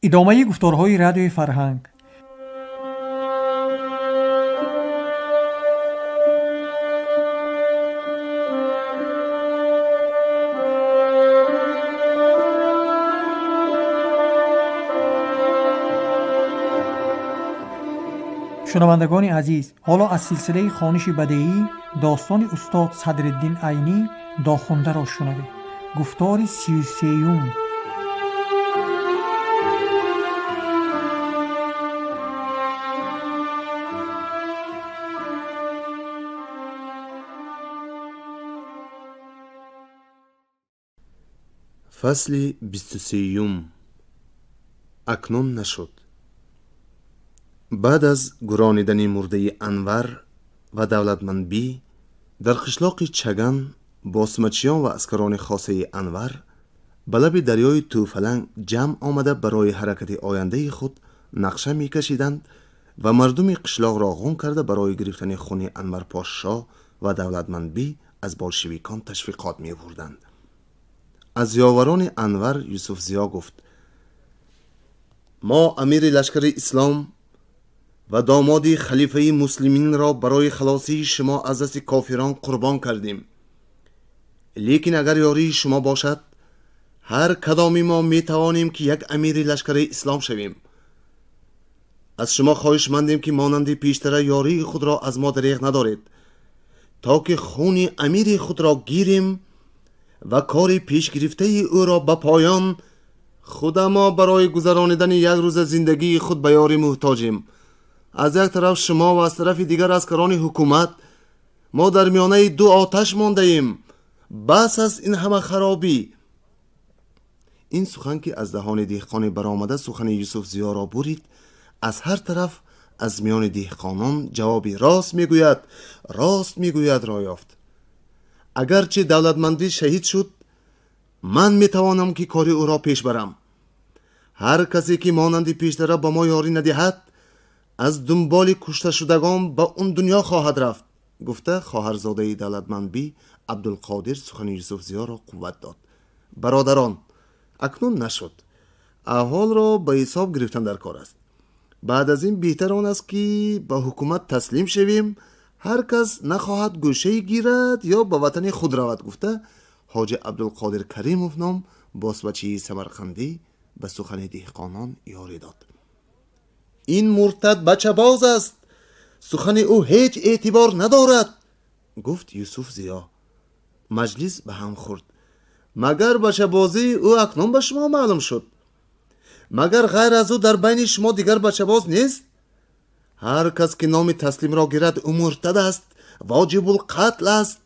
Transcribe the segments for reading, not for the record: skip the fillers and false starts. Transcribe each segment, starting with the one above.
Идомаи гуфторҳои Радиои Фарҳанг. Шунавандагони азиз, ҳоло аз силсилаи хониши бадеӣ достони устод Садриддин Айнӣ Дохундаро шунавед. Гуфтори 33-юм. Фасли 23-юм. Акнун нашуд. Баъд аз гуронидани мурдаи Анвар ва Давлатмандбӣ дар қишлоқи Чаган, босмачиён ва аскарони хосаи Анвар ба лаби дарёи Тӯфаланг ҷамъ омада, барои ҳаракати ояндаи худ нақша мекашиданд ва мардуми қишлоқро ғун карда, барои гирифтани хуни Анвар подшоҳ ва Давлатмандбӣ аз болшевикон ташвиқот мебурданд. Аз ёварони Анвар Юсуф Зиё гуфт: «Мо амири лашкари ислом ва домоди халифаи муслиминро барои халосии шумо аз дасти кофирон қурбон кардем, лекин агар ёрии шумо бошад, ҳар кадоми мо метавонем, ки як амири лашкари ислом шавем. Аз шумо хоҳишмандем, ки монанди пештара ёрии худро аз мо дареғ надоред, то ки хуни амири худро гирем ва кори пешгирифтаи ӯро ба поён. Худа мо барои гузаронидани як рӯза зиндагии худ ба ёрӣ муҳтоҷем. Аз як тараф шумо ва аз тарафи дигар аскарони ҳукумат, мо дар миёнаи ду оташ мондаем. Бас аст ин ҳама харобӣ». Ин сухан, ки аз даҳони деҳқоне баромада, сухани Юсуф Зиёро бурид. Аз ҳар тараф аз миёни деҳқонон ҷавоби «Рост мегӯяд, рост мегӯяд» ро ёфт. «Агарчи Давлатмандӣ шаҳид шуд, ман метавонам, ки кори ӯро пеш барам. Ҳар касе, ки монанди пештара ба мо ёрӣ надиҳад, аз дунболи кушташудагон ба он дунё хоҳад рафт», гуфта, хоҳарзодаи Давлатмандбӣ Абдулқодир сухани Юсуф Зиёро қувват дод. «Бародарон, акнун нашуд. Аҳволро ба ҳисоб гирифтан дар кор аст. Баъд аз ин беҳтар он аст, ки ба ҳукумат таслим шавем. Ҳар кас нахоҳад, гӯшае гирад ё ба ватани худ равад», гуфта, ҳоҷи Абдулқодир Каримов ном босбачии самарқандӣ ба сухани деҳқонон ёрӣ дод. «Ин муртад бачабоз аст, сухани ӯ ҳеҷ эътибор надорад», гуфт Юсуф Зиё. Маҷлис ба ҳам хӯрд. «Магар бачабозии ӯ акнун ба шумо маълум шуд? Магар ғайр аз ӯ дар байни шумо дигар бачабоз нест? Ҳар кас, ки номи таслимро гирад, ӯ муртад аст, воҷибулқатл аст.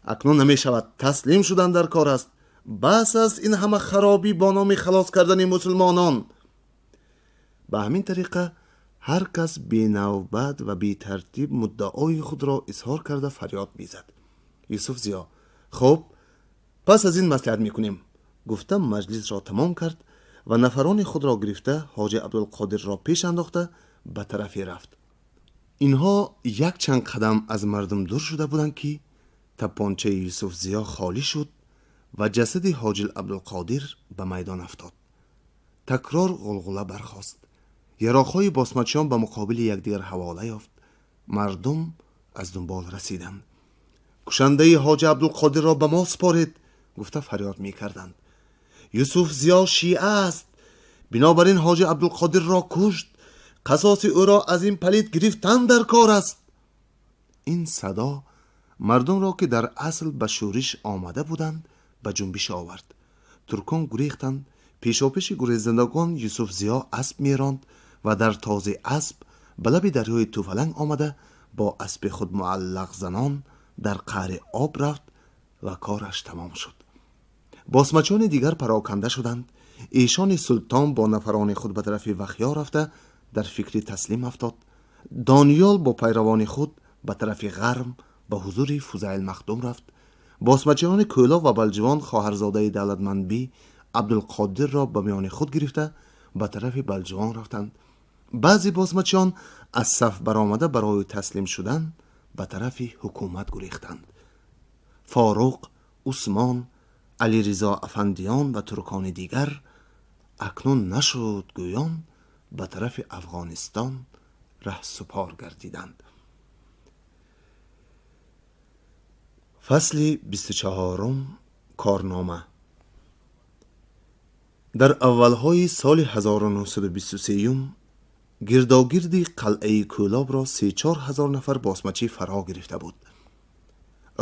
Акнун намешавад, таслим шудан дар кор аст. Бас аст ин ҳама харобӣ бо номи халос кардани мусулмонон». Ба ҳамин тариқа ҳар кас бенавбат ва бетартиб муддаои худро изҳор карда, фарёд мезад. Юсуф Зиё: «Хуб, пас аз ин маслиҳат мекунем», гуфта, маҷлисро тамом кард ва нафарони худро гирифта, ҳоҷи Абдулқодирро пеш андохта, ба тарафе рафт. Инҳо якчанд қадам аз мардум дур шуда буданд, ки тапончаи Юсуф Зиё холӣ шуд ва ҷасади ҳоҷил Абдулқодир ба майдон афтод. Такрор ғулғула бархост. Яроқҳои босмачиён ба муқобили якдигар ҳавола ёфт. Мардум аз дунбол расиданд. «Кушандаи ҳоҷи Абдулқодирро ба мо според», гуфта, фарёд мекарданд. «Юсуф Зиё шиа аст, бинобар ин ҳоҷи Абдулқодирро кушт. Қасоси ӯро аз ин палид гирифтан дар кор аст». Ин садо мардумро, ки дар асл ба шӯриш омада буданд, ба ҷунбиш овард. Туркон гурехтанд. Пешопеши гурезандагон Юсуф Зиё асп меронд ва дар този асп ба лаби дарёи Тӯфаланг омада, бо аспи худ муаллақ занон дар қаъри об рафт ва кораш тамом шуд. Босмачони дигар пароканда шуданд. Эшони Султон бо нафарони худ ба тарафи Вахё рафта, дар фикри таслим афтод. Дониёл бо пайравони худ ба тарафи ғарм ба ҳузури Фузайл Махдум рафт. Босмачиёни Кӯлоб ва Балҷувон хоҳарзодаи Давлатмандбӣ Абдулқодирро ба миёни худ гирифта, ба тарафи Балҷувон рафтанд. Баъзе босмачиён аз саф баромада, барои таслим шудан ба тарафи ҳукумат гурехтанд. Форуқ, Усмон, Алиризо Афандиён ва туркони дигар Акнун нашуд гӯён ба тарафи Афғонистон раҳсупор гардиданд. Фасли 24, корнома. Дар аввалҳои соли 1923 гирдогирди қалъаи Кӯлобро 3-4 ҳазор нафар босмачӣ фаро гирифта буд.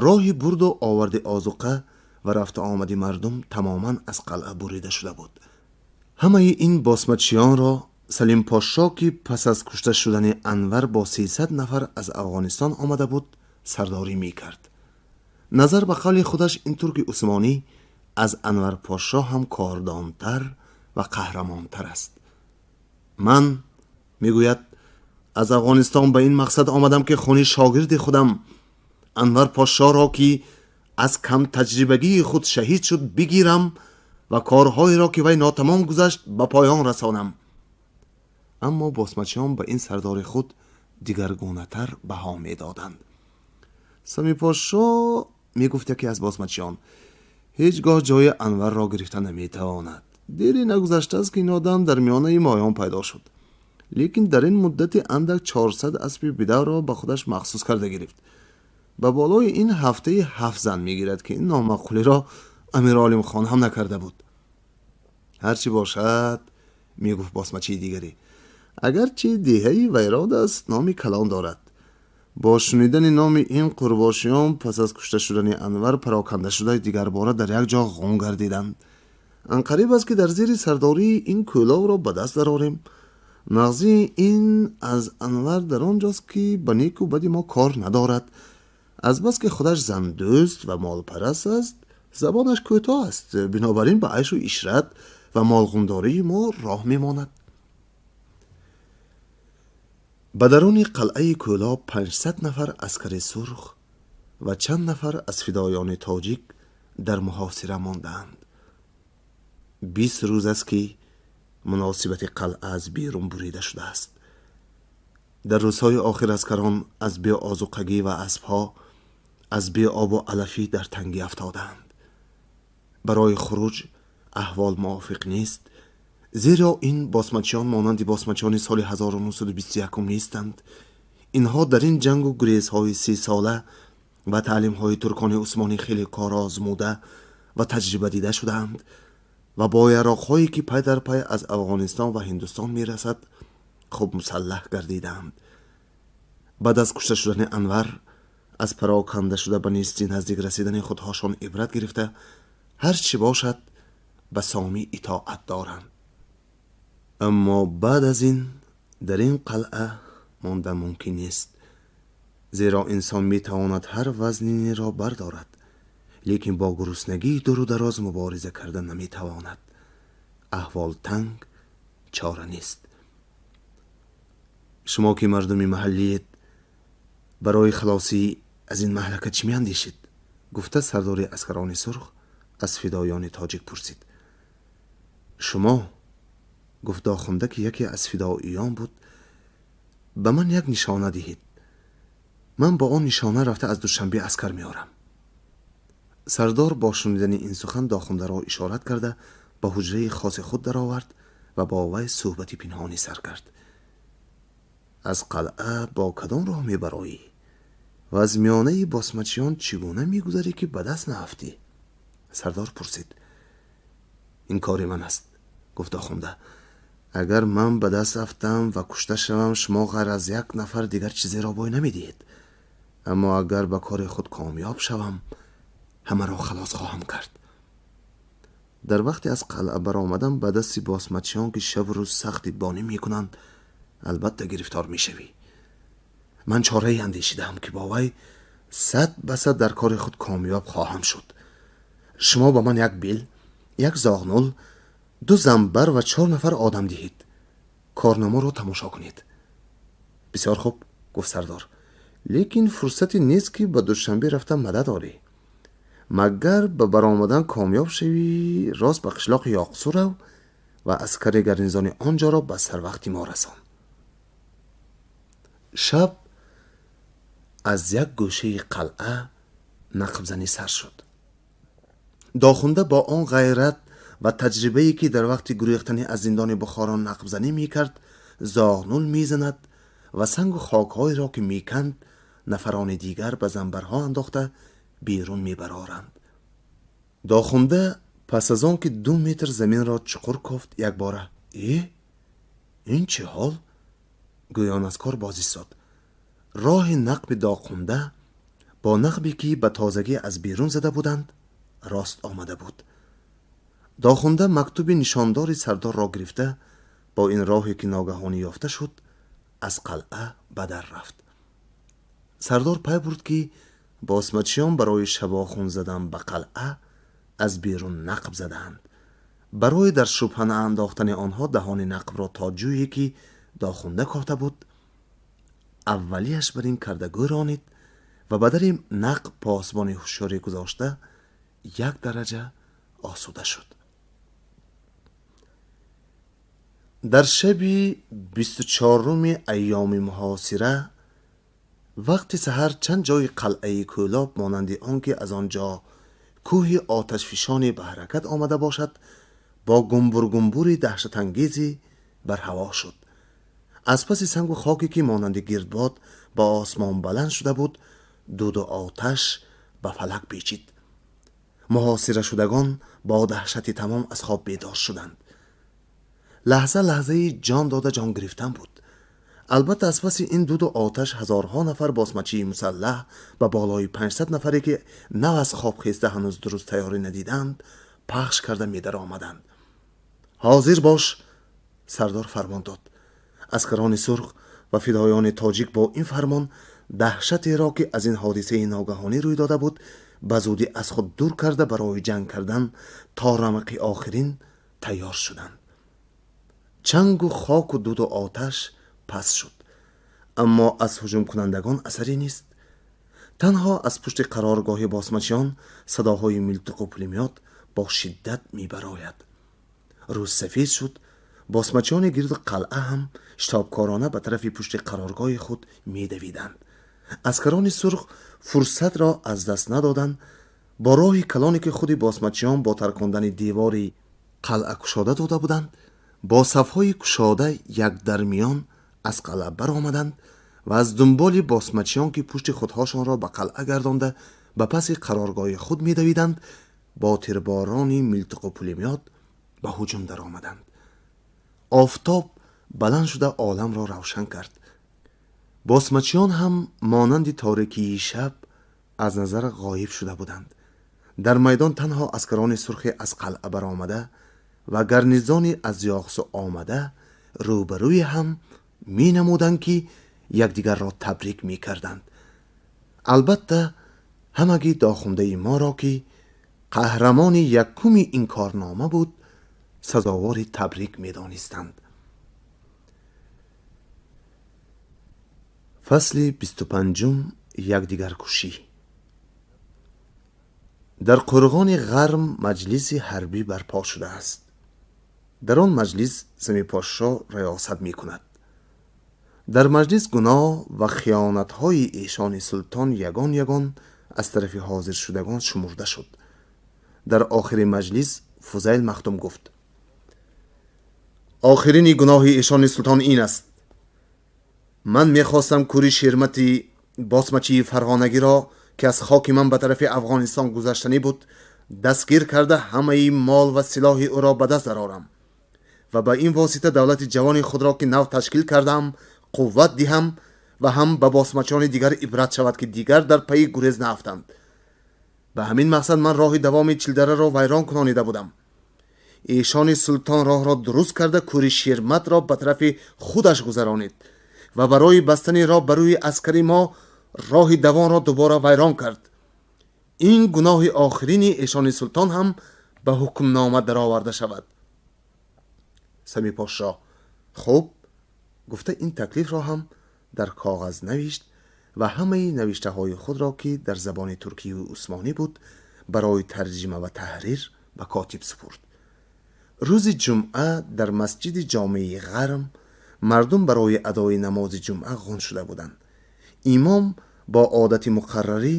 Роҳи бурду оварди озуқа ва рафту омади мардум тамоман аз қалъа бурида шуда буд. Ҳамаи ин босмачиёнро Салим Пошо, ки пас аз кушта шудани Анвар бо 300 нафар аз Афғонистон омада буд, сардорӣ мекард. Назар ба қавли худаш, ин турки усмонӣ аз Анвар Пошо ҳам кордонтар ва қаҳрамонтар аст. Ман, мегӯяд, аз Афғонистон ба ин мақсад омадам, ки хуни шогирди худам Анвар Пошоро, ки аз камтаҷрибагии худ шаҳид шуд, бигирам ва корҳоеро, ки вай нотамом гузашт, ба поён расонам. Аммо босмачиён ба ин сардори худ дигаргунатар баҳо медоданд. Самипошо, мегуфт яке аз босмачиён, ҳеҷ гоҳ ҷои Анварро гирифта наметавонад. Дере нагузаштааст, ки ин одам дар миёнаи моён пайдо шуд, лекин дар ин муддати андак 400 аспи бидавро ба худаш махсус карда гирифт. Ба болои ин ҳафтаи ҳафт зан мегирад, ки ин номаъқулиро Амир Олимхон ҳам накарда буд. Ҳарчи бошад, мегуфт босмачии дигаре, агарчи деҳаи вайрон аст, номи калон дорад. Бо шунидани номи ин қурбошиён пас аз кушта шудани Анвар пароканда шуда дигарбора дар як ҷо ғун гардиданд. Анқариб аст, ки дар зери сардории ин Кӯловро ба даст дарорем. Нағзии ин аз Анвар дар он ҷост, ки ба неку бади мо кор надорад. Азбаски худаш зандӯст ва молпараст аст, забонаш кӯтоҳ аст, бинобар ин ба айшу ишрат ва молғундории мо роҳ мемонад. Ба даруни қалъаи Кӯлоб 500 нафар аскари сурх ва чанд нафар аз фидоёни тоҷик дар муҳосира мондаанд. 20 рӯз аст, ки муносибати қалъа аз берун бурида шудааст. Дар рӯзҳои охир аскарон аз беозуқагӣ ва аспҳо аз беобу алафӣ дар тангӣ афтодаанд. Барои хуруҷ аҳвол мувофиқ нест, зеро ин босмачиён монанди босмачиёни соли 1921 нестанд. Инҳо дар ин ҷангу гурезҳои 30сола ва таълимҳои туркони усмонӣ хеле корозмуда ва таҷрибадида шудаанд ва бо яроқҳое, ки пай дар пай аз Афғонистон ва Ҳиндустон мерасад, хуб мусаллаҳ гардидаанд. Баъд аз кушта шудани Анвар аз пароканда шуда ба нести наздик расидани худҳошон ибрат гирифта, ҳар чӣ бошад, ба Сомӣ итоат доранд. Аммо баъд аз ин дар ин қалъа мондан мумкин нест, зеро инсон метавонад ҳар вазнинеро бардорад, лекин бо гуруснагии дуру дароз мубориза карда наметавонад. Аҳвол танг, чора нест. Шумо, ки мардуми маҳаллиед, барои халосӣ аз ин маҳлака чӣ меандешед? Гуфта сардори аскарони сурх аз фидоёни тоҷик пурсид. Шумо, гуфт Дохунда, ки яке аз фидоиён буд, ба ман як нишона диҳед, ман бо он нишона рафта аз Душанбе аскар меорам. Сардор бо шунидани ин сухан Дохундаро ишорат карда ба ҳуҷраи хоси худ даровард ва бо вай суҳбати пинҳонӣ сар кард. Аз қалъа бо кадом роҳ мебароӣ ва аз миёнаи босмачиён чӣ гуна мегузарӣ, ки ба даст наафтӣ? Сардор пурсид. Ин кори ман аст, гуфт Дохунда. Агар ман ба даст афтам ва кушта шавам, шумо ғайр аз як нафар дигар чизеро бой намедиҳед. Аммо агар ба кори худ комёб шавам, ҳамаро халос хоҳам кард. Дар вақте аз қалъа баромадан ба дасти босмачиён, ки шабу рӯз сахт дидбонӣ мекунанд, албатта гирифтор мешавӣ. Ман чорае андешидаам, ки бо вай 100% дар кори худ комёб хоҳам шуд. Шумо ба ман як бел, як зоғнул, ду занбар ва чор нафар одам диҳед. Корнаморо тамошо кунед. Бисёр хуб, гуфт сардор, лекин фурсате нест, ки ба Душанбе рафта мадад орӣ. Магар ба баромадан комёб шавӣ, рост ба қишлоқи Ёқсу рав ва аскари гарнизони он ҷоро ба сарвақти мо расон. Шаб аз як гӯшаи қалъа нақбзанӣ сар шуд. Дохунда бо он ғайрат ва таҷрибае ки дар вақти гурехтани аз зиндони Бухоро нақбзанӣ мекард, зоғнул мезанад ва сангу хокҳоеро ки меканд, нафарони дигар ба занбарҳо андохта берун мебароранд. Дохунда пас аз он ки 2 метр заминро чуқур кофт, якбора: «Э, ин чӣ ҳол?» гӯён аз кор боз истод. Роҳи нақби Дохунда бо нақбе ки ба тозагӣ аз берун зада буданд, рост омада буд. Дохунда мактуби нишондори сардорро гирифта, бо ин роҳе ки ногаҳонӣ ёфта шуд, аз қалъа ба дар рафт. Сардор пай бурд, ки босмачиён барои шабохун задан ба қалъа аз берун нақб задаанд. Барои дар шубҳа наандохтани онҳо, даҳони нақбро то ҷӯе ки Дохунда кофта буд, аввалияш бар ин карда гӯронид ва ба дари нақб посбони ҳушёрӣ гузошта, як дараҷа осуда шуд. Дар шаби 24-уми айёми муҳосира, вақти саҳар, чанд ҷои қалъаи Кӯлоб монанди он ки аз он ҷо кӯҳи оташфишоне ба ҳаракат омада бошад, бо гумбургумбури даҳшатангезе бар ҳаво шуд. Аз паси сангу хоке ки монанди гирдбод ба осмон баланд шуда буд, дуду оташ ба фалак печид. Муҳосирашудагон бо даҳшати тамом аз хоб бедор шуданд. Лаҳза лаҳзаи ҷон дода ҷон гирифтан буд. Албатта, аз паси ин дуду оташ ҳазорҳо нафар босмачии мусаллаҳ ба болои 500 нафаре ки нав аз хоб хеста, ҳанӯз дуруст тайёрӣ надиданд, пахш карда медаромаданд. «Ҳозир бош!» Сардор фармон дод. Аскарони сурх ва фидоёни тоҷик бо ин фармон даҳшатеро, ки аз ин ҳодисаи ногаҳонӣ рӯй дода буд, ба зудӣ аз худ дур карда, барои ҷанг кардан то рамақи охирин тайёр шуданд. Чангу хоку дуду оташ пас шуд, аммо аз ҳуҷумкунандагон асаре нест. Танҳо аз пушти қароргоҳи босмачиён садоҳои милтиқу пулемёт бо шиддат мебарояд. Рӯз сафед шуд. Босмачиёни гирду қалъа ҳам шитобкорона ба тарафи пушти қароргоҳи худ медавиданд. Аскарони сурх фурсатро аз даст надоданд. Бо роҳи калоне ки худи босмачиён бо таркондани девори қалъа кушода дода буданд, бо сафҳои кушода як дармиён аз қалъа баромаданд ва аз дунболи босмачиён, ки пушти худҳошонро ба қалъа гардонда, ба паси қароргоҳи худ медавиданд, бо тирборони милтиқу пулемёт ба ҳуҷум даромаданд. Офтоб баланд шуда оламро равшан кард. Босмачиён ҳам монанди торикии шаб аз назар ғоиб шуда буданд. Дар майдон танҳо аскарони сурхе аз қалъа баромада ва гарнизони аз Ёхсу омада рӯбарӯи ҳам менамуданд, ки якдигарро табрик мекарданд. Албатта, ҳамагӣ Дохундаи моро, ки қаҳрамони якуми ин корнома буд, сазовори табрик медонистанд. Фасли 25-ум. Якдигаркушӣ. Дар қӯрғони Ғарм маҷлиси ҳарбӣ барпо шудааст. Дар он маҷлис Самипошшо раёсат мекунад. Дар маҷлис гуноҳ ва хиёнатҳои эшони султон ягон ягон аз тарафи ҳозиршудагон шумурда шуд. Дар охири маҷлис Фузайл Махдум гуфт: «Охирини гуноҳи эшони султон ин аст: ман мехостам кӯри Шермати босмачии фарғонагиро, ки аз хоки ман ба тарафи Афғонистон гузаштанӣ буд, дастгир карда, ҳамаи мол ва силоҳи ӯро ба даст дарорам ва ба ин восита давлати ҷавони худро, ки нав ташкил кардаам, қувват диҳам ва ҳам ба босмачони дигар ибрат шавад, ки дигар дар пайи гурез наафтанд. Ба ҳамин мақсад ман роҳи давоми Чилдараро вайрон кунонида будам. Эшони султон роҳро дуруст карда, кӯри Шерматро ба тарафи худаш гузаронид ва барои бастани роҳ ба рӯи аскари мо роҳи давонро дубора вайрон кард. Ин гуноҳи охирини эшони султон ҳам ба ҳукмнома дароварда шавад». Самипошшо «Хуб» гуфта, ин таклифро ҳам дар коғаз навишт ва ҳамаи навиштаҳои худро, ки дар забони туркию усмонӣ буд, барои тарҷима ва таҳрир ба котиб супурд. Рӯзи ҷумъа дар масҷиди ҷомеи Ғарм мардум барои адои намози ҷумъа ғун шуда буданд. Имом бо одати муқаррарӣ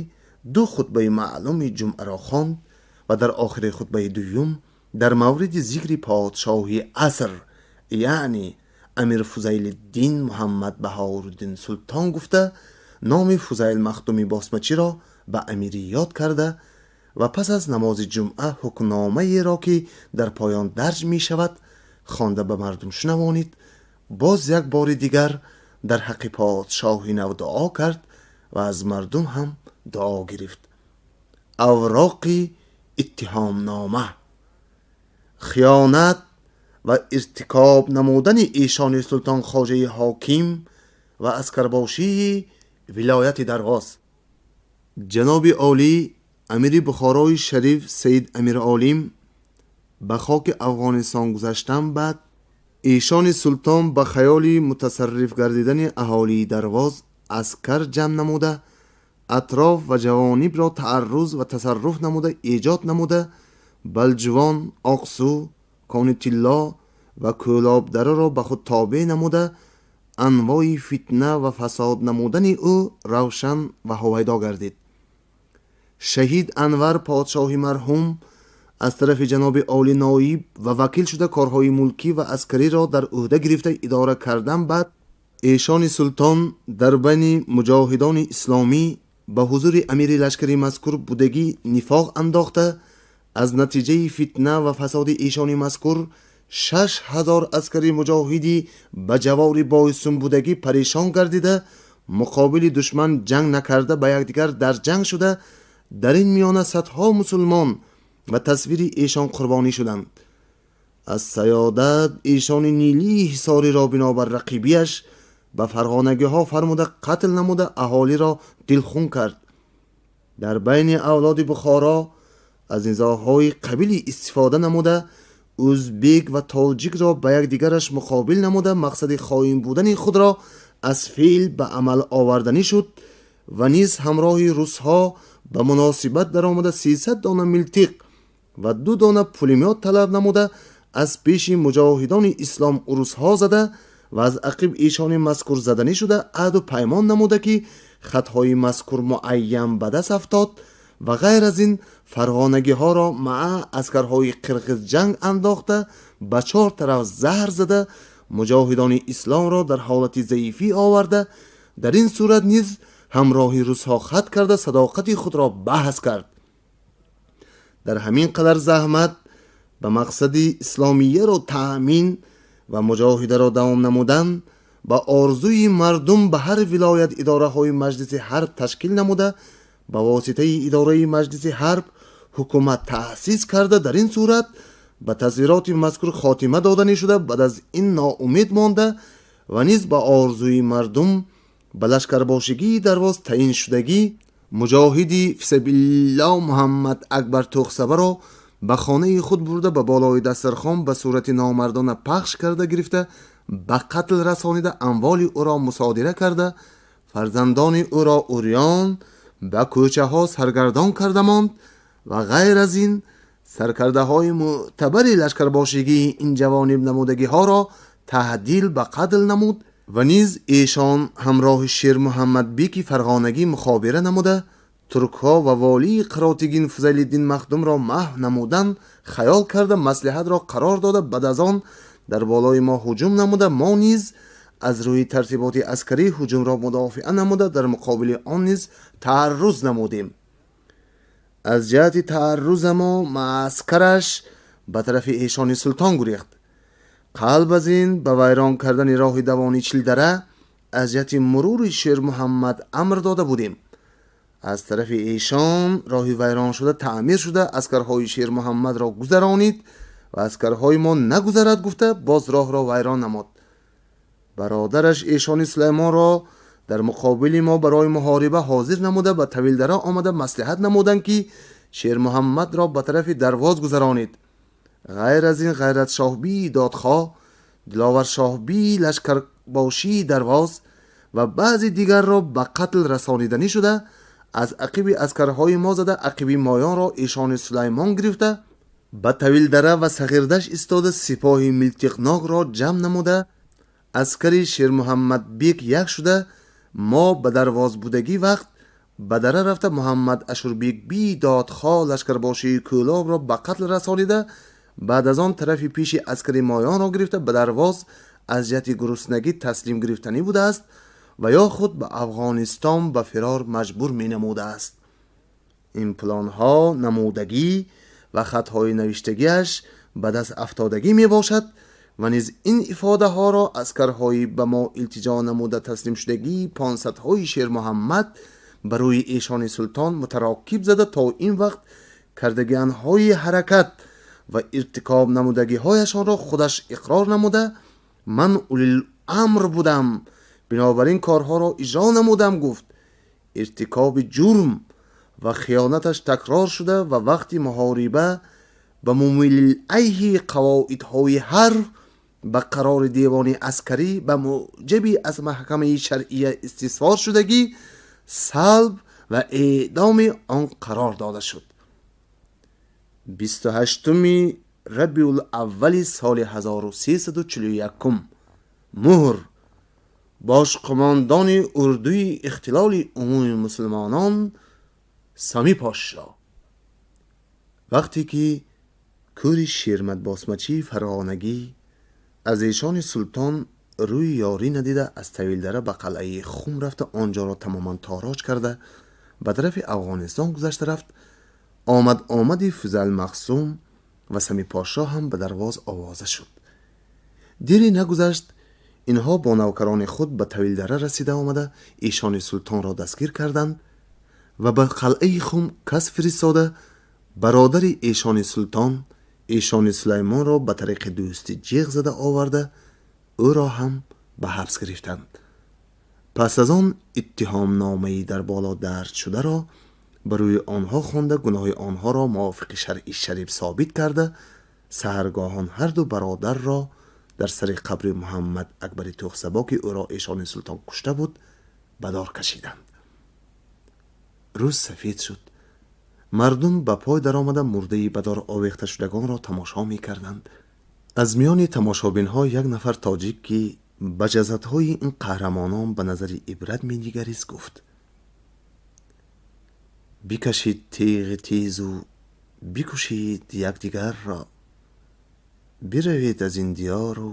ду хутбаи маълуми ҷумъаро хонд ва дар охири хутбаи дуюм Дар мавриди зикри подшоҳи аср, яъне Амир Фузайлиддин Муҳаммад Баҳоруддин Султон гуфта, номи Фузайл Махдуми Босмачиро ба амирӣ ёд карда ва пас аз намози ҷумъа ҳукмномаеро, ки дар поён дарҷ мешавад, хонда ба мардум шунавонид. Боз як бори дигар дар ҳаққи подшоҳи нав дуо кард ва аз мардум ҳам дуо гирифт. Авроқи иттиҳомнома: хиёнат ва иртикоб намудани эшони Султон Хоҷаи ҳоким ва аскарбошии вилояти Дарвоз. Ҷаноби олӣ амири Бухорои шариф Саид Амиролим ба хоки Афғонистон гузаштан баъд, эшони султон ба хаёли мутасарриф гардидани аҳолии Дарвоз аскар ҷамъ намуда, атроф ва ҷавонибро таарруз ва тасарруф намуда, эҷод намуда, Балҷувон, Оқсу, Кони Тилло ва Кӯлобдараро ба худ тобеъ намуда, анвои фитна ва фасод намудани ӯ равшан ва ҳувайдо гардид. Шаҳид Анвар подшоҳи марҳум аз тарафи ҷаноби олӣ ноиб ва вакил шуда, корҳои мулкӣ ва аскариро дар ӯҳда гирифта идора кардан баъд, эшони султон дар байни муҷоҳидони исломӣ ба ҳузури амири лашкари мазкур будагӣ нифоқ андохта, аз натиҷаи фитна ва фасоди эшони мазкур 6000 аскари муҷоҳидӣ ба ҷавори бойсунбудагӣ парешон гардида, муқобили душман ҷанг накарда, ба якдигар дар ҷанг шуда, дар ин миёна садҳо мусулмон ва тасвири эшон қурбонӣ шуданд. Аз саёдат эшони Нилии Ҳисориро бинобар рақибияш ба фарғонагиҳо фармуда, қатл намуда, аҳолиро дилхун кард. Дар байни авлоди Бухоро аз низоъҳои қабилӣ истифода намуда, ӯзбек ва тоҷикро ба якдигараш муқобил намуда, мақсади хоин будани худро аз феъл ба амал оварданӣ шуд ва низ ҳамроҳи русҳо ба муносибат даромада, 300 дона милтиқ ва 2 дона пулемёт талаб намуда, аз пеши муҷоҳидони ислом урусҳо зада ва аз ақиб эшони мазкур заданӣ шуда, аҳду паймон намуда, ки хатҳои мазкур муайян ба даст афтод ва ғайр аз ин фарғонагиҳоро маа аскарҳои қирғиз ҷанг андохта, ба чор тараф заҳр зада, муҷоҳидони исломро дар ҳолати заифӣ оварда, дар ин сурат низ ҳамроҳи русҳо хат карда, садоқати худро баҳс кард. Дар ҳамин қадар заҳмат ба мақсади исломияро таъмин ва муҷоҳидаро давом намудан, ба орзуи мардум ба ҳар вилоят идораҳои маҷлиси ҳарб ташкил намуда, ба воситаи идораи маҷлиси ҳарб ҳукумат таъсис карда, дар ин сурат ба тасвироти мазкур хотима доданӣ шуда, баъд аз ин ноумед монда ва низ ба орзуи мардум ба лашкарбошигии Дарвоз таъин шудагӣ муҷоҳиди фисабилло Муҳаммад Акбар Тӯхсабаро ба хонаи худ бурда, ба болои дастархон ба сурати номардона пахш карда гирифта, ба қатл расонида, амволи ӯро мусодира карда, фарзандони ӯро урён ба кӯчаҳо саргардон карда монд ва ғайр аз ин саркардаҳои мӯътабари лашкарбошигии ин ҷавониб намудагиҳоро таҳдил ба қатл намуд ва низ эшон ҳамроҳи Шермуҳаммадбеки фарғонагӣ мухобира намуда, туркҳо ва волии Қаротигин Фузайлиддин Махдумро маҳв намудан хаёл карда, маслиҳатро қарор дода, баъд аз он дар болои мо ҳуҷум намуда, мо низ аз рӯи тартиботи аскарӣ ҳуҷумро мудофиа намуда, дар муқобили он низ таарруз намудем. Аз ҷиҳати таарруза мо мааскараш ба тарафи эшони султон гурехт. Қалб аз ин ба вайрон кардани роҳи давони Чилдара аз ҷиҳати мурури Шермуҳаммад амр дода будем. Аз тарафи эшон роҳи вайроншуда таъмир шуда, аскарҳои Шермуҳаммадро гузаронид ва аскарҳои мо нагузарад гуфта, боз роҳро вайрон намуд. Бародараш эшони Сулаймонро дар муқобили мо барои муҳориба ҳозир намуда, ба Тавилдара омада, маслиҳат намуданд, ки Шермуҳаммадро ба тарафи Дарвоз гузаронид. Ғайр аз ин Ғайратшоҳбии додхоҳ, Диловаршоҳбии лашкарбошии Дарвоз ва баъзи дигарро ба қатл расониданӣ шуда, аз ақиби аскарҳои мо зада, ақиби моёнро эшони Сулаймон гирифта, ба Тавилдара ва Сағирдашт истода, сипоҳи милтиқнокро ҷамъ намуда, аскари Шермуҳаммадбек як шуда, мо ба дарвозбудагӣ вақт ба дара рафта, Муҳаммад Ашурбекбии додхоҳ лашкарбошии Кӯлобро ба қатл расонида, Баъд аз он тарафи пеши аскари моёнро гирифта, ба Дарвоз аз ҷиҳати гуруснагӣ таслим гирифтанӣ будааст ва ё худ ба Афғонистон ба фирор маҷбур менамудааст. Ин планҳо намудагӣ ва хатҳои навиштагиаш ба даст афтодагӣ мебошад ва низ ин ифодаҳоро аскарҳои ба мо илтиҷо намуда таслимшудагии 500ҳои Шермуҳаммад ба рӯи эшони султон мутарокиб зада, то ин вақт кардагианҳои ҳаракат ва иртикоб намудагиҳояшонро худаш иқрор намуда, ман улил амр будам, бинобар ин корҳоро иҷро намудам, гуфт. Иртикоби ҷурм ва хиёнаташ такрор шуда ва вақти муҳориба ба мумилайҳи қавоидҳои ҳарб ба қарори девони аскарӣ ба муҷаби аз маҳкамаи шаръия истисвор шудагӣ, салб ва эъдоми он қарор дода шуд. 28-уми Рабиулаввали соли 1341 муҳр бошқумондони урдуи ихтилоли умуми мусулмонон Сами Пошо. Вақте ки кӯри Шермадбосмачии фарғонагӣ аз эшони султон рӯи ёрӣ надида, аз Тавилдара ба қалъаи Хум рафта, он ҷоро тамоман тороҷ карда, ба тарафи Афғонистон гузашта рафт, омад омади Фузайл Мақсум ва Сами Подшоҳ ҳам ба Дарвоз овоза шуд. Дере нагузашт, инҳо бо навкарони худ ба Тавилдара расида омада, эшони султонро дастгир карданд ва ба қалъаи Хум кас фиристода, бародари эшони султон, эшони Сулаймонро ба тариқи дӯстӣ ҷиғ зада оварда, ӯро ҳам ба ҳабс гирифтанд. Пас аз он иттиҳомномаи дар боло дарҷ шударо ба рӯи онҳо хонда, гуноҳи онҳоро мувофиқи шаръи шариф собит карда, саҳаргоҳон ҳарду бародарро дар сари қабри Муҳаммад Акбари Тухсабо, ки ӯро эшони султон кушта буд, ба дор кашиданд. Рӯз сафед шуд. Мардум ба пой даромада, мурдаи ба дор овехташудагонро тамошо мекарданд. Аз миёни тамошобинҳо як нафар тоҷик, ки ба ҷасадҳои ин қаҳрамонон ба назари ибрат менигарист, гуфт: «Бикашид теғи тезу бикушед якдигарро, биравед аз ин диёру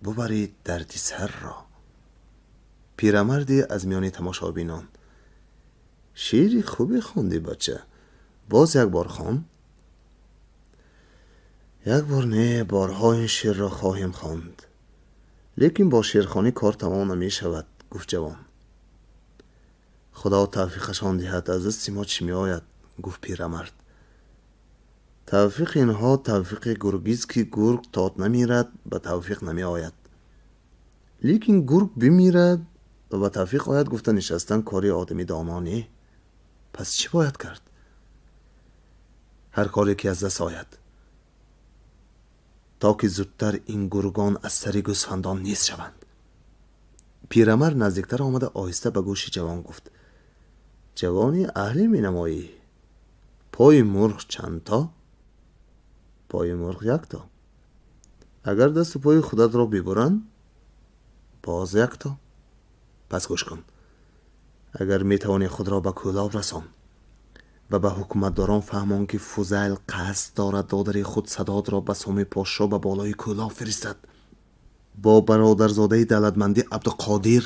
бубаред дарди сарро». Пирамарде аз миёни тамошобинон: «Шеъри хубе хондӣ, бача, боз як бор хон». «Як бор не, борҳо ин шеърро хоҳем хонд, лекин бо шеърхонӣ кор тамом намешавад», гуфт ҷавон. «Худо тавфиқашон диҳад, аз дасти мо чӣ меояд?» гуфт пирамард. «Тавфиқи инҳо тавфиқи гургист, ки гург то намирад, ба тавфиқ намеояд, лекин гург бимирад ва ба тавфиқ ояд, гуфта нишастан кори одами доно не». «Пас чӣ бояд кард?» «Ҳар коре ки аз даст ояд, то ки зудтар ин гургон аз сари гӯсфандон нест шаванд». Пирамард наздиктар омада, оҳиста ба гӯши ҷавон гуфт: «Ҷавони аҳле менамоӣ. Пои мурғ чандто?» «Пои мурғ якто». «Агар дасту пои худатро бибуранд?» «Боз якто». «Пас гӯш кун: агар метавонӣ, худро ба Кӯлоб расон ва ба ҳукуматдорон фаҳмон, ки Фузайл қасд дорад додари худ Садодро ба Соми Подшоҳ ба болои Кӯлоб фиристад. Бо бародарзодаи Давлатмандӣ Абдуқодир,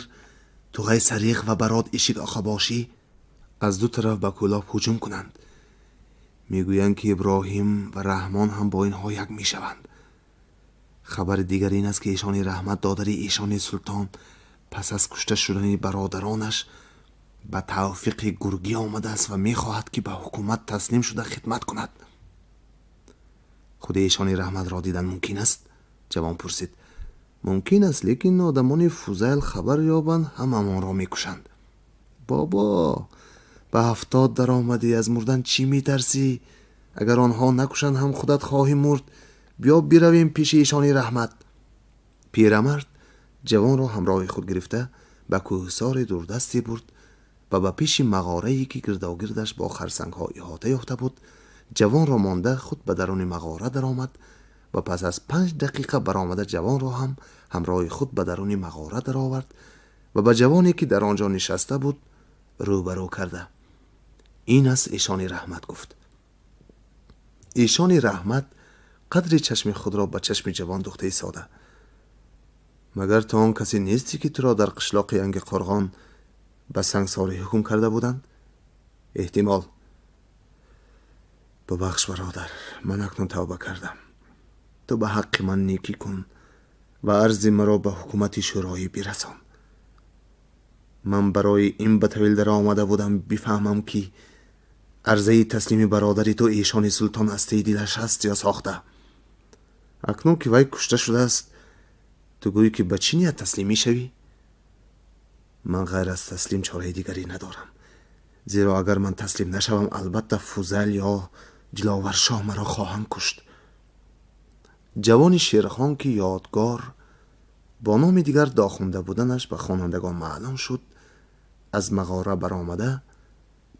Туғай Сариғ ва Барод Ишик Оқабошӣ аз ду тараф ба Кӯлоб ҳуҷум кунанд. Мегӯянд, ки Иброҳим ва Раҳмон ҳам бо инҳо як мешаванд. Хабари дигар ин аст, ки эшони Раҳмат, додари эшони султон, пас аз кушта шудани бародаронаш ба тавфиқи гургӣ омадааст ва мехоҳад, ки ба ҳукумат таслим шуда хидмат кунад». «Худи эшони Раҳматро дидан мумкин аст?» ҷавон пурсид. «Мумкин аст, лекин одамони Фузайл хабар ёбанд, ҳамамонро мекушанд». «Бобо, ба 70 даромадӣ, аз мурдан чӣ метарсӣ? Агар онҳо накушанд ҳам, худат хоҳӣ мурд. Биё биравем пеши эшони Раҳмат». Пирамард ҷавонро ҳамроҳи худ гирифта, ба кӯҳсори дурдасте бурд ва ба пеши мағорае, ки гирдогирдаш бо харсангҳо иҳота ёфта буд, ҷавонро монда, худ ба даруни мағора даромад ва пас аз 5 дақиқа баромада, ҷавонро ҳам ҳамроҳи худ ба даруни мағора даровард ва ба ҷавоне, ки дар он ҷо нишаста буд, рӯбарӯ карда, «Ин аст эшони Раҳмат», гуфт. Эшони Раҳмат Қадри чашми худро ба чашми ҷавон духта истода. Магар ту он касе нестӣ, ки туро дар қишлоқи Янги Қорғон ба сангсорӣ ҳукм карда буданд? Эҳтимол. Бубахш, бародар, ман акнун тавба кардам. Ту ба ҳаққи ман некӣ кун ва арзи маро ба ҳукумати шӯроӣ бирасон. Ман барои ин ба Тавилдара омада будам, бифаҳмам, ки арзаи таслими бародари ту эшони султон аз таи дилаш аст ё сохта. Акнун ки вай кушта шудааст, ту гӯӣ, ки ба чӣ ният таслим мешавӣ? Ман ғайр аз таслим чораи дигаре надорам, зеро агар ман таслим нашавам, албатта Фузайл ё Диловаршоҳ маро хоҳанд кушт. Ҷавони шерхон, ки Ёдгор бо номи дигар Дохунда буданаш ба хонандагон маълум шуд, аз мағора баромада,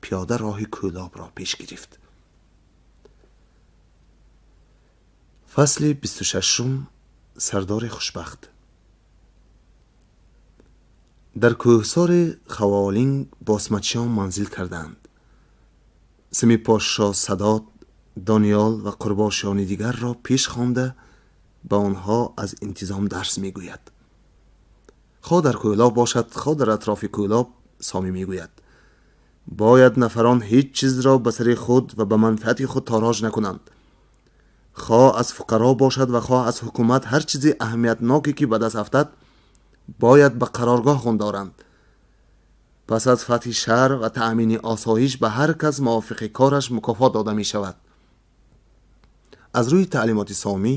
пиёда роҳи Кӯлобро пеш гирифт. Фасли 26-ум. Сардори хушбахт. Дар кӯҳсори Хаволинг босмачиён манзил карданд. Сими подшоҳ Садод, Дониёл ва қурбошиёни дигарро пеш хонда, ба онҳо аз интизом дарс мегӯяд. Хоҳ дар Кӯлоб бошад, хоҳ дар атрофи Кӯлоб, Сомӣ мегӯяд: бояд нафарон ҳеҷ чизро ба сари худ ва ба манфиати худ тороҷ накунанд. Хоҳ аз фуқаро бошад ва хоҳ аз ҳукумат, ҳар чизи аҳамиятноке ки ба даст афтад, бояд ба қароргоҳ ғундоранд. Пас аз фатҳи шаҳр ва таъмини осоиш ба ҳар кас мувофиқи кораш мукофот дода мешавад. Аз рӯи таълимоти Сомӣ,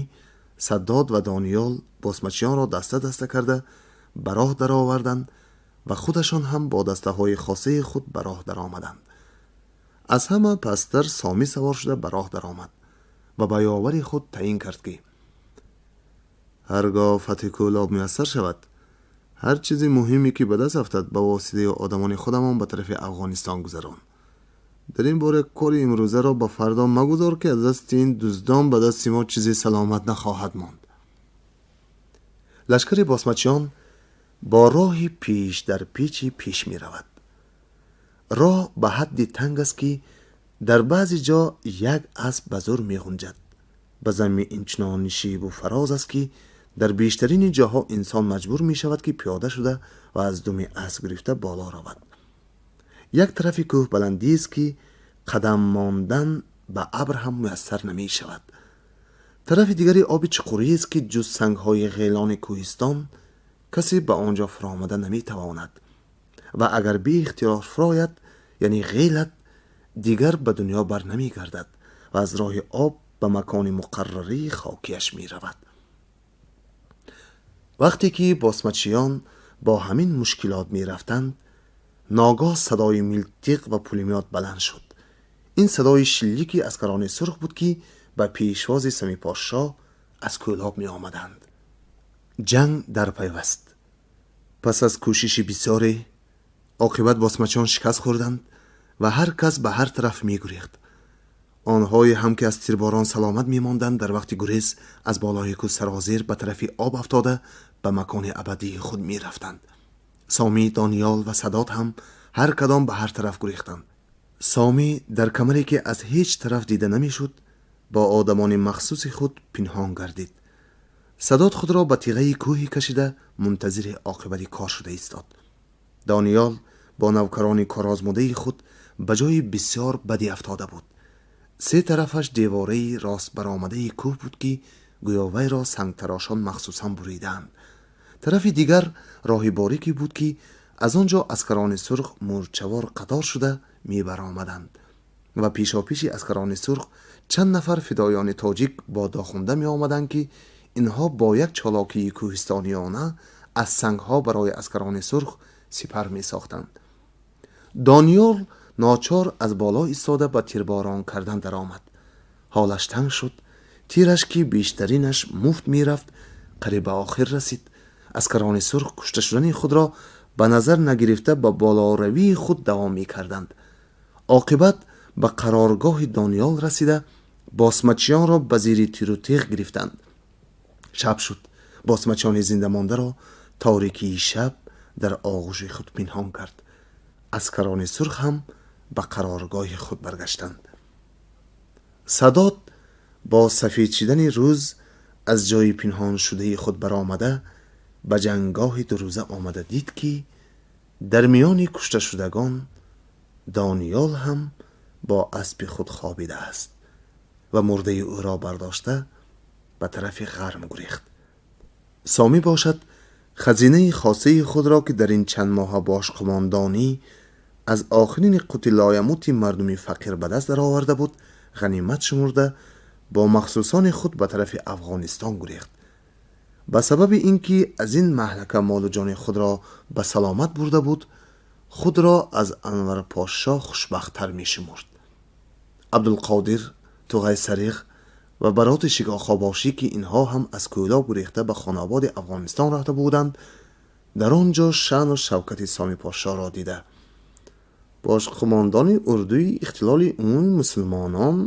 Саддод ва Дониёл босмачиёнро даста даста карда ба роҳ дароварданд ва худашон ҳам бо дастаҳои хосаи худ ба роҳ даромаданд. Аз ҳама пасттар Сомӣ савор шуда ба роҳ даромад ва ба ёвари худ таъин кард, ки ҳаргоҳ фатҳи Кӯлоб муяссар шавад, ҳар чизи муҳиме ки ба даст афтад, ба воситаи одамони худамон ба тарафи Афғонистон гузарон. Дар ин бора кори имрӯзаро ба фардо магузор, ки аз дасти ин дуздон ба дасти мо чизе саломат нахоҳад монд. Лашкари босмачиён бо роҳи пеш дар печи пеш меравад. Роҳ ба ҳадди танг аст, ки дар баъзе ҷо як асп ба зӯр меғунҷад. Ба замми инчунон нишебу фароз аст, ки дар бештарини ҷоҳо инсон маҷбур мешавад, ки пиёда шуда ва аз думи асп гирифта боло равад. Як тарафи кӯҳ баландиест, ки қадам мондан ба абр ҳам муяссар намешавад. Тарафи дигари оби чуқуриест, ки ҷуз сангҳои ғелони кӯҳистон касе ба он ҷо фуромада наметавонад ва агар беихтиёр фурояд, яъне ғелат, дигар ба дунё бар намегардад ва аз роҳи об ба макони муқаррарии хокияш меравад. Вақте ки босмачиён бо ҳамин мушкилот мерафтанд, ногоҳ садои милтиқ ва пулемёт баланд шуд. Ин садои шиллики аскарони сурх буд, ки ба пешвози Самипошшоҳ аз Кӯлоб меомаданд. Ҷанг дарпайваст. Пас аз кӯшиши бисёре оқибат босмачиён шикаст хӯрданд ва ҳар кас ба ҳар тараф мегурехт. Онҳое ҳам ки аз тирборон саломат мемонданд, дар вақти гурез аз болои кӯҳ сарозер ба тарафи об афтода, ба макони абадии худ мерафтанд. Сомӣ, Дониёл ва Садод ҳам ҳар кадом ба ҳар тараф гурехтанд. Сомӣ дар камаре, ки аз ҳеҷ тараф дида намешуд, бо одамони махсуси худ пинҳон гардид. Садод худро ба тиғаи кӯҳе кашида, мунтазири оқибати кор шуда истод. Дониёл бо навкарони корозмудаи худ ба ҷои бисёр бадӣ афтода буд. Се тарафаш девораи рост баромадаи кӯҳ буд, ки гӯё вайро сангтарошон махсусан буридаанд. Тарафи дигар роҳи борике буд, ки аз он ҷо аскарони сурх мӯрчавор қатор шуда мебаромаданд ва пешопеши аскарони сурх чанд нафар фидоёни тоҷик бо Дохунда меомаданд, ки инҳо бо як чолокии кӯҳистониёна аз сангҳо барои аскарони сурх сипар месохтанд. Дониёл ночор аз боло истода ба тирборон кардан даромад. Ҳолаш танг шуд. Тираш, ки бештаринаш муфт мерафт, қариб ба охир расид. Аскарони сурх кушта шудани худро ба назар нагирифта, ба болоравии худ давом мекарданд. Оқибат ба қароргоҳи Дониёл расида, босмачиёнро ба зери тиру теғ гирифтанд. Шаб шуд. Босмачиёни зиндамондаро торикии шаб дар оғӯши худ пинҳон кард. Аскарони сурх ҳам ба қароргоҳи худ баргаштанд. Садод бо сафед шидани рӯз аз ҷои пинҳоншудаи худ баромада ба ҷангоҳи дурӯза омада дид, ки дар миёни кушташудагон Дониёл ҳам бо аспи худ хобидааст ва мурдаи ӯро бардошта ба тарафи ғарм гурехт. Сомӣ бошад, хазинаи хосаи худро, ки дар ин чанд моҳа бошқумондонӣ аз охирини қути лоямути мардуми фақир ба даст дароварда буд, ғанимат шумурда бо махсусони худ ба тарафи Афғонистон гурехт. Ба сабаби ин ки аз ин маҳлака молу ҷони худро ба саломат бурда буд, худро аз Анвар Подшоҳ хушбахттар мешумурд. Абдулқодир, Туғайсариғ ва бароти Шикохобошӣ, ки инҳо ҳам аз Кӯлоб гурехта ба Хонободи Афғонистон рафта буданд, дар он ҷо шаъну шавкати Сомӣ подшоҳро дида, бошқумондони урдуи ихтилоли умуми мусулмонон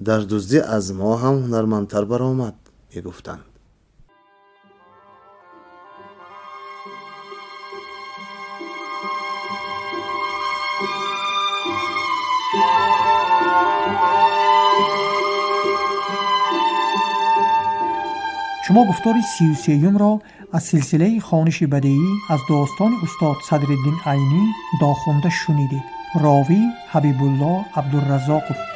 дар дуздӣ аз мо ҳам ҳунармандтар баромад, мегуфтанд. Шумо гуфтори 33-юмро аз силсилаи хониши бадеӣ аз достони устод Садриддин Айнӣ Дохунда шунидед. Ровӣ Ҳабибулло Абдураззоқов.